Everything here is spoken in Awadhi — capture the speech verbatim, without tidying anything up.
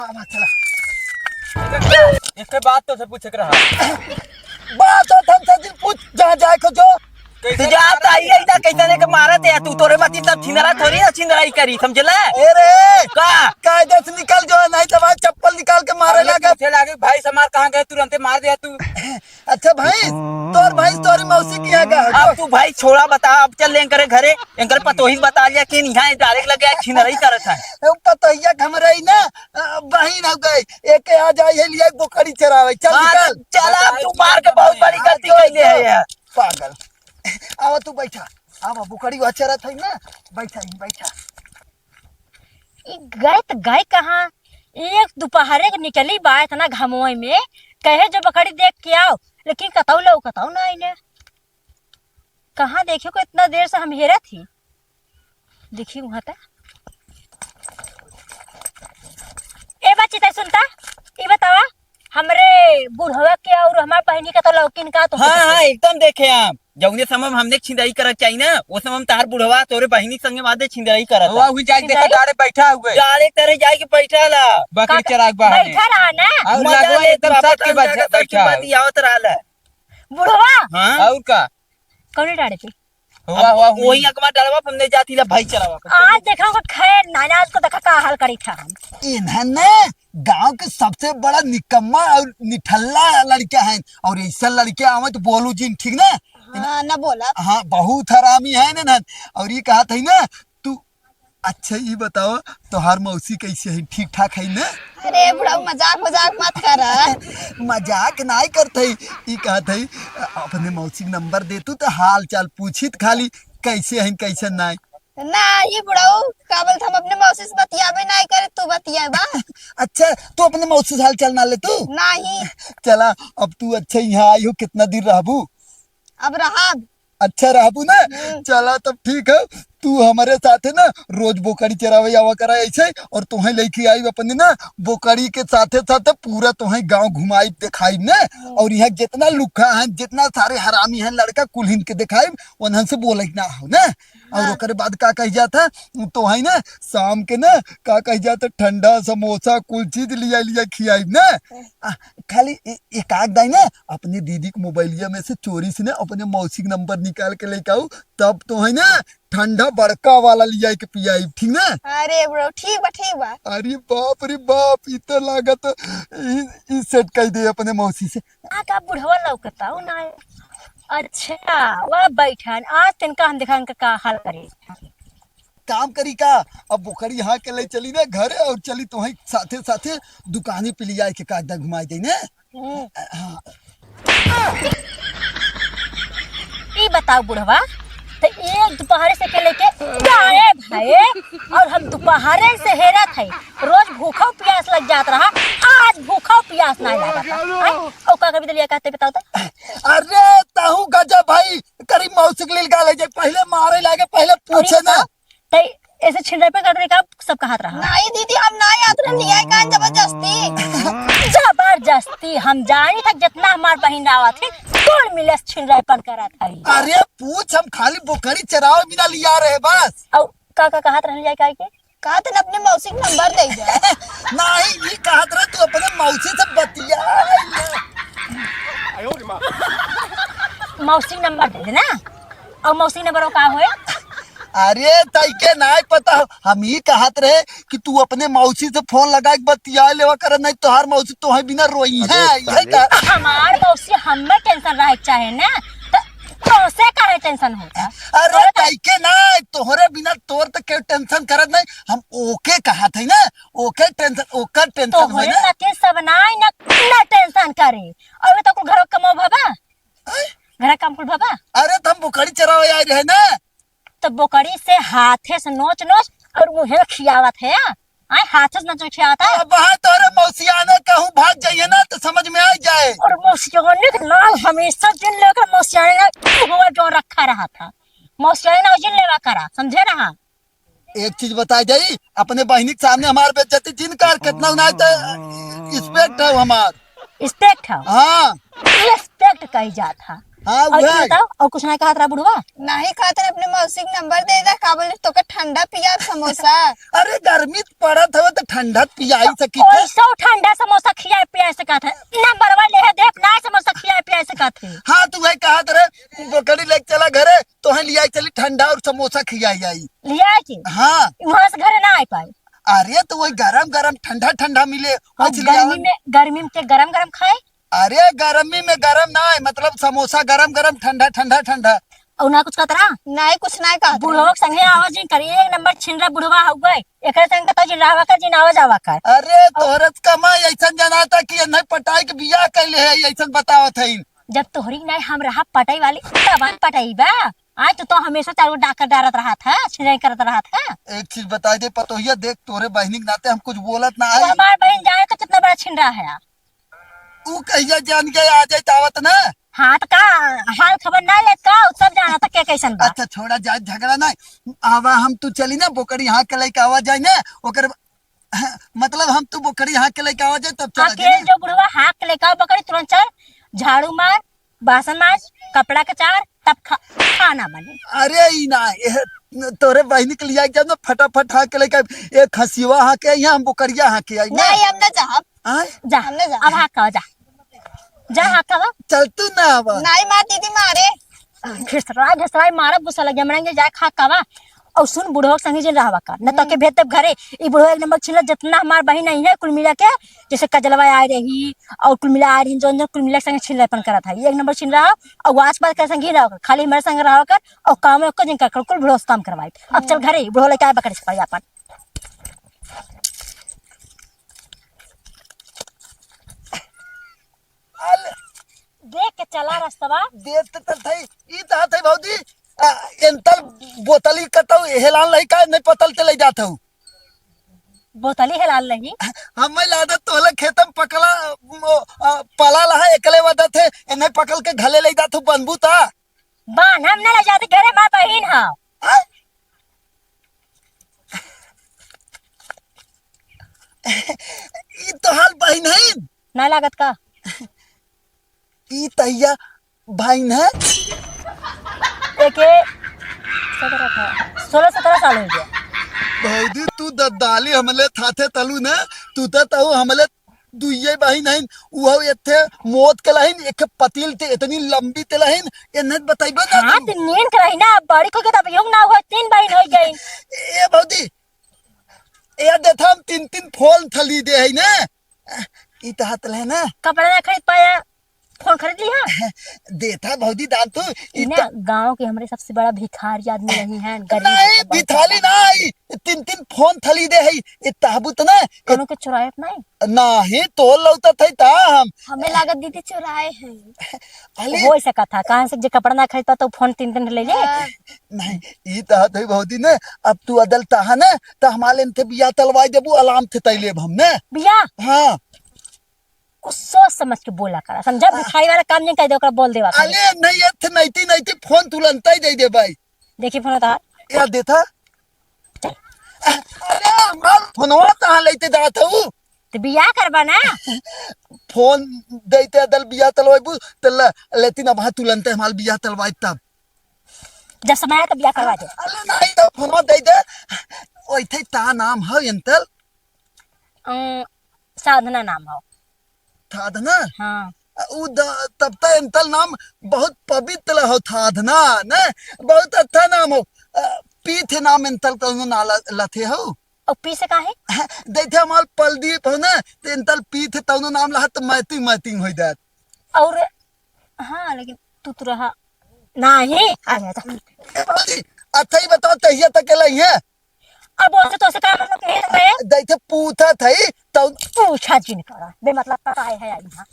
आवा, चला। एक बात तोसे पूछे के रहा। बात तो हम से दिल पूछ, जहाँ जाए को जो। कैसे तू जाता ही है ना, कैसे लेके मारत है तू? तोरे मती सब छिंदरा थोड़ी ना छिंदरा ही करी, समझला? ए रे, का? कायदे से निकल जो, नहीं तो भाई चप्पल निकाल के मारे अब ये लागे। पूछे लागे, भाई समार कहाँ गए, तुरंते मार दिया तू। अच्छा भाई, तोर भाई तोरी मौसी के यहाँ गए। अब तू भाई छोड़ा, बता, अब चल लें करे घरे, एंकर पतोही बता लिया कि यहाँ डायरेक्ट लगे छिंदरा ही करत है। ए, पतोहिया के हमरे ही ना, अ, बहिन हो गई, एक आ जाए है लिया बोकरी चरावे। चल हाँ, निकल। तो चला, अब तू मार के बहुत बड़ी गलती हाँ, कैले है यार। पागल। आवा तू बैठा, आवा बोकरी वहाँ चरत है ना, बैठा ही बैठा। ई गए त गए कहाँ? एक दोपहरे के निकली बा इतना घमोय में, कहे जो बकरी देख के आओ, लेकिन कतौ लौकतौ ना आइने। कहाँ देखे को इतना देर से हम हेरत ही, देखी वहाँ तक। ए बच्ची, तै सुनता, ई बतावा, हमरे बुढ़वा के और हमार बहिनी के तो लौकिन का तो हाँ, हाँ, एकदम देखे हम। जौने समय में हमने छिंदई करक चाहिए ना, वो समय में तहार बुढ़वा तोरे बहिनी संगे वादे छिंदई करत हुआ है। हुई जाके देखा छिंदई? डारे बैठा हुए। डारे तरे जाए के बैठा ला। बकरी का-, चराक बहाने। बैठा रहा ना। और मजा लगवा ले एकदम तू, सच के अपन बच्चा अंदाजा सच के बैठा। बतियावत रहा ला। बुढ़वा? हाँ? और का? कौने डारे पे? हुआ, हुआ, हुई। वही अगवा डालवा पे हमने जाती ला भाई चरावा पे। आज देखा ओकर खैर ना, आज को देखा का हाल करी था हम। इन्हन ने गांव के सबसे बड़ा निकम्मा और निठल्ला लड़का है, और ऐसा लड़का आवे तो बोलू जिन, ठीक ना? हाँ, ना बोला। हाँ, बहुत हरामी है इन्हन। और ये कहा था ना, तू अच्छा ये बताओ, तोहार मौसी कैसे है, ठीक ठाक है ना? अरे बुढ़ऊ, मजाक मजाक मत कर। मजाक नाय करत है, ई कहत है, अपने मौसी के नंबर दे तू तो हाल चाल पूछित खाली, कैसे हैं कैसे नाय। ना, ये बुढ़ऊ, का बोलत, हम अपने मौसी से बतियाबे नाय करे, तू बतियाबा। अच्छा, तू अपने मौसी से हाल चाल ना ले तू? नहीं। चला, अब तू अच्छा यहाँ आई हो, कितना दिन रहबू? अब रहब। अच्छा रहबू ना? हम्म। चला तब ठीक है, तू हमारे साथे ना रोज बोकरी चरावे आवा करा ऐसे, और तोहे लेके आई अपने ना बोकरी के साथे साथे पूरा तोहे गांव घुमाई दिखाई ना, हम्म। और यहाँ जितना लुक्खा है, जितना सारे हरामी हैं लड़का, कुल्हिन के दिखाई, उन्हन से बोले ना हो ना। और हाँ। ओकरे बाद का कही जाता, तोहे ना शाम के ना का कही जाता, ठंडा समोसा कुल चीज लिया लिया खियाई ना। हम्म। आ, खाली ए-, एक आध दाई ना अपने दीदी के मोबाइलिया में से चोरी से ना अपने मौसी के नंबर निकाल के लेके आऊ, तब तोहे ना ठंडा बड़का वाला लिया के पियाई, ठीक ना? अरे ब्रो, ठीक बा, ठीक बा। अरे बाप रे बाप, ई तो लागत ई, ई सेट कर दे अपने मौसी से। आ का बुढ़वा लौकता हो ना? अच्छा, वह बैठन, आज तिनका हम देखा इनका का हाल करे। काम करी का, अब बोकरी यहाँ के ले चली ना घरे और चली तोहे साथे साथे दुकानी पे लिया के कागदा घुमाई दे ना। हम्म। हाँ। ई बताओ बुढ़वा, तो एक दोपहरे से के लेके गायब है, और हम दोपहरे से हेरत है, रोज भूखो प्यास लग जात रहा, आज भूखो प्यास ना लागत है। आय, और का कभी दलिया कहते बताओ तो? अरे ताहू गजब भाई, करी मौसी के लील गाले जे पहले मारे लागे, पहले पूछे ना। तै ऐसे छिंदई पे करने का सब कहत रहा। नहीं दीदी, हम ना याद रहन लिया का जबरदस्ती। जबरदस्ती हम जानी था, जितना हमार बहिन आवत है, कौन मिले छिंदईपन करत है। अरे पूछ, हम खाली बोकरी चरावे बिना लिया रहे बस। और का का कहत रहन लिया का के? कहत न अपने मौसी के नंबर दे दे। नहीं, ये कहत रहे तू अपने मौसी से बतिया। मौसी नंबर दे देना। और मौसी नंबर का होए? अरे, तइके नाय पता हो। हम ई कहत रहे कि तू अपने मौसी से फोन लगा के बतिया लेवा कर, नहीं तोहार मौसी तोहे बिना रोई है। अरे, ये साले। का हमार मौसी हमें टेंशन रहे के चाहे ना, तो तोसे काहे टेंशन होता? अरे, तोरे तो तइके ना, तोहरे बिना तोर तो केहू टेंशन करत नहीं। हम ओके कहत है ना, ओके टेंशन, ओकर टेंशन होई तोहरे ना। नाते सब नाई ना, ना टेंशन करे। अबे तो कुल घर कमो भबा? आय? घर काम कुल भबा? अरे, तो हम बोकरी चरावे आए रहे ना। तो बोकरी से हाथे से नोच नोच और मुँहे में खियावत है। आय, हाथे से नोच नोच खियावत है। अब हाँ, तोरे मौसियाने कहूँ भाग जाइए ना, तो समझ में आ जाए। और मौसियाने के नाम हमेशा जिन लेकर मौसियाने ना हुआ जो रखा रहा था। मौसियाने ना जिन लेवा करा, समझे रहा? एक चीज बताई जाई, अपने बहिनी के सामने हमार बेइज्जती जिन कर, कितना ना तो respect है हमार। Respect है? हाँ। Respect कही जात है। हाँ, और उहे। तू बताओ, और कुछ ना कहत रहा बुढ़वा? नहीं कहत रहे, अपने मौसी के नंबर दे दे, का बोले, तोके ठंडा पिया समोसा। अरे, गर्मी त पड़त हवे, त ठंडा त पियाई सकी थे। ओइसो ठंडा समोसा खियाए पियाए सकत है, नंबरवा ले है, देख, ना समोसा खियाए पियाए सकत है। हाँ, तू वही कहत रहे, बोकरी लेके चला घरे, तोहे लियाई चली ठंडा और समोसा खियाई आई। लियाई के? हाँ। वहाँ से घरे ना आ पाए। अरे, तो वही गरम गरम, ठंडा ठंडा मिले, अब वही लियावा। गर्मी में, गर्मी में के गरम गरम खाए? अरे, गर्मी में गरम ना है, मतलब समोसा गरम गरम, ठंडा ठंडा ठंडा। और ना कुछ कहत रहा? नहीं, कुछ नहीं कहत रहा। बुढ़वा के संगे आवा जिन करी, एक नंबर छिनरा बुढ़वा हउवे। एकरे संगे तो जिन रहवा कर, जिन आवा जावा कर। अरे, तोहरे से कमाई ऐसन जनाता कि नहीं पटाई के बियाह कैले है, ऐसन बतावत है। जब तोहरी नहीं हम रहा पटाई वाली, तब हम पटाई बा। आज तो, तो हमेशा चारों डाकर डारत रहा था, छिनराई करत रहा था। एक चीज बताई दे पतोहिया, देख, तोहरे बहिनी के नाते हम कुछ बोलत ना तो आई। हमार बहिन जाने तो कितना बड़ा छिनरा है। ऊ कहिया जान के आ जाए तावत ना। हाँ, तो का हाल खबर ना लेत का? उ सब जाना था के कैसन बा। अच्छा, छोड़ा जाए झगड़ा ना। आवा हम तू चली ना, बोकरी हाँक के लेके आवा जाए ना, ओकर, मतलब हम तू बोकरी हाँक के लेके आवा जाए तब चला अकेल जाए ना। जो बुढ़वा हाँक के लेके आओ बोकरी, तुरंत चल, झाड़ू मार, बासन माज, कपड़ा कचार, तब खा, खाना बने। अरे ई ना, ए, तोरे बहिनी के लिया के जाब ना, फटाफट हाँक के लेके आइब। एक हंसिवा हाँक के आई, हम बोकरिया हाँक के आई ना। नहीं, हम ना जाब। आय? जा, हम ना जाब। अब हाँक के आवा, जा। जा, हाँक के आवा। चल तू ना आवा। नहीं मार दीदी, मारे। घिसराय, घिसराय मारब, गुस्सा लग गया, मरेंगे, जाए हाँक के आवा। और सुन, बुढ़वा के संगे जिन रहवा कर, न तो के भेज देब घरे। ई बुढ़वा एक नंबर छिनरा, जितना हमार बहिन नहीं है, कुल मिला के, जैसे कजलवा आए रही, और कुल मिला आए रही, जौन जौन कुल मिला के संगे छिनरापन करत है, एक नंबर छिनरा। और आस पास के संगे रहो, खाली हमारे संगे रहो कर, और काम में ओकर जिन कर, कुल भरोसे काम करवाई। अब चल घरे, बुढ़वा लेके आए बकरी से पाई अपन। अल- देख के चला रस्तवा। देख त चल थई, ई त हाथ है भौजी, आ, एंतल बोतली कतौ हेलान लही का, नहीं पतल ते ले जात हूँ। बोतली हेलान लही? हमें लागत तोहले खेतम पकला, ओ, आ, पला लहा एकले वदत है, एने पकल के घले ले जात हूँ बनबू ता। बान हम न ले जाते, घरे मार बहिन हा। आ? ई तोहार बहिन है? ना लागत का? ई तहिया बहिन है? एके सत्रह था, सोलह सत्रह साल हो गया। भौजी, तू दद्दाली हमले थाथे तलू ने, तू त तहु हमले दुइये बहिन हइन, उहो एथे मोत के लहिन, एक पतिल ते इतनी लंबी ते लहिन, एन्हे बताइबे ना हाँ, तू। तो नीन के रही ना, बड़ी को के तब यूं ना हुआ, तीन बहिन हो गई। ए भौजी, ए देथा हम तीन तीन फोन थली दे है ना, ई त हाथ ले ना। कपड़ा ना खरीद पाया, फोन खरीद लिहा। देथा भौजी दान तू, ई ई ना त गाँव के हमरे सबसे बड़ा भिखारी आदमी रही हैं, गरीब नहीं, बहुत भिखारी ज्यादा। ना आई, तीन तीन फोन थली दे है, ई ताबूत ना। कोनो के चुरायत नहीं? नाही, तोल लौटत है ता हम। हमें लागत दीदी चुराए हैं। अले। हो सकत था, कहाँ से जे कपड़ा ना खरीद पा तो फोन तीन दिन ले ले। हाँ। नहीं, ई त हाथ है भौजी ने, अब तू अदल ताहा ने, त हमारे इनते बिया तलवाई देबू, आराम थे तई लेब हम ने। बिया? हाँ। कुछ सोच समझ के बोला करा, समझा? हाँ। भिखारी वाला काम नहीं कर दे, ओकरा बोल देवा करा। अले, नहीं, ये थे नैती, नैती फोन तुरंत ही दे दे भाई। देखी फोन उतार। यार देथा। चल। अरे, हमार फोनवा कहाँ लेते जात हऊ? तो बियाह करबा ना? फोन देते अदल बियाह तलवाइबू, त ल-, लेती ना वहाँ तुलंते हमार बियाह तलवाई तब। जब समय आए तब बियाह करवा दे। अरे नहीं तो फोनवा दे दे। ओइथे ता नाम है एंतल? अं, साधना नाम हो। साधना? हाँ। उ द-, तब त एंतल नाम बहुत पवित्र हो, साधना, ने? बहुत अच्छा नाम हो। अ, पीथे नाम एंतल कौनो ना ल-, लथे हो। और पी से काहे? हाँ, देखे हमार पलदीप हो ना, तो एंतल पीथे तौनो नाम लहा तो मैतिंग मैतिंग हो जात। और, हाँ, लेकिन तू तो रहा। नहीं, आ गया था। ए, बाबूजी, अच्छा ही बताओ, तहिया तक के लई है? अब बोलते तो से का मतलब कहे तो कहे? दैथे पूछा थई, तौ पूछा जिन करा। बेमतलब का काहे है आई यहाँ?